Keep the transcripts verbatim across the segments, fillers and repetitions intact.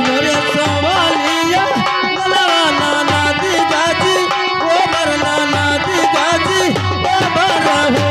मोरे सवालिया, बोलवा नाना दी गाजी, ओ बर नाना दी गाजी, ओ बर हो।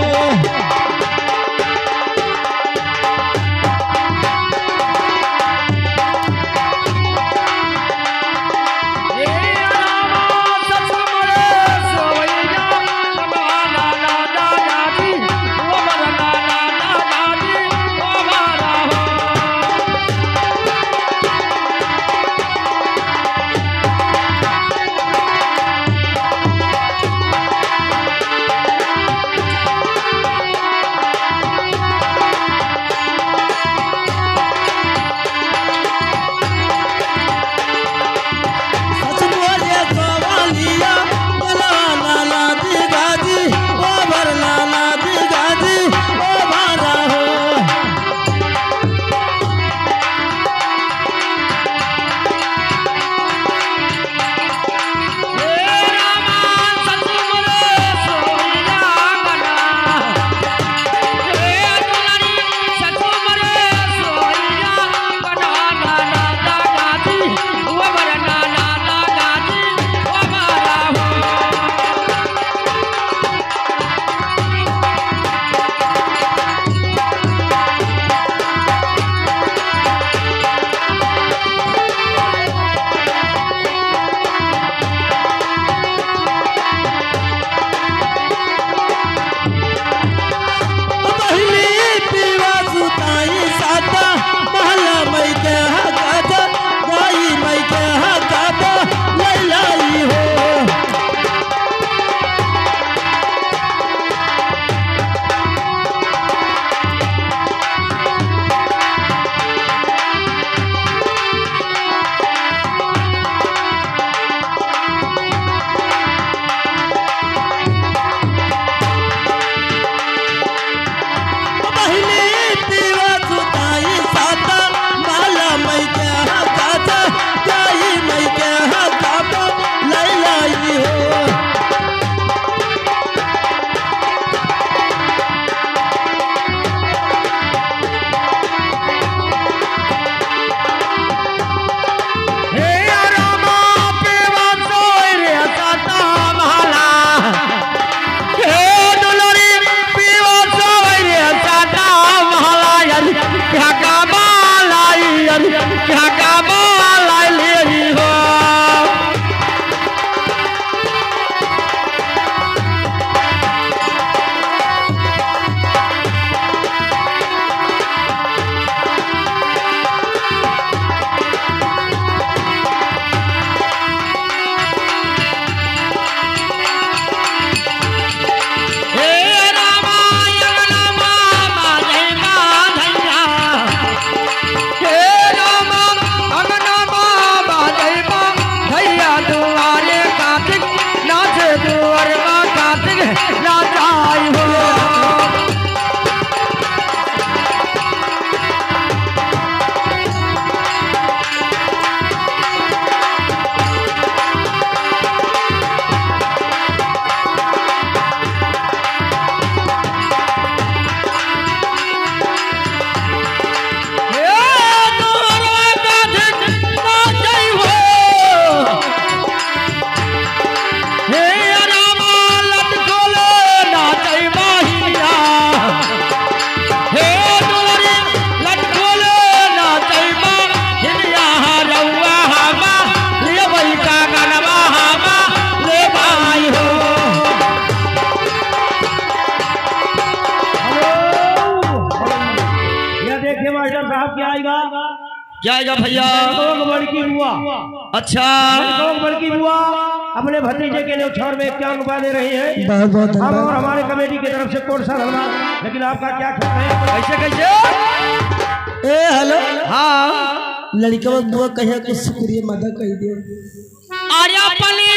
हेलो। यह देखिए मास्टर साहब, क्या आएगा? क्या आएगा भैया? लड़कवा के बड़की बुआ। अच्छा। लड़कवा के बड़की बुआ अपने भतीजे के लिए छौर में इक्यावन रुपया दे रही है। बहुत बहुत हम धन्यवाद। और हमारे कमेटी की तरफ से कोट सा धन्यवाद। लेकिन आपका क्या ख्याल है? कैसे, कैसे? ए, हेलो। हाँ। लड़कवा के बुआ कहिया कुछ शुक्रिया मदा कह दियो। अरे अपने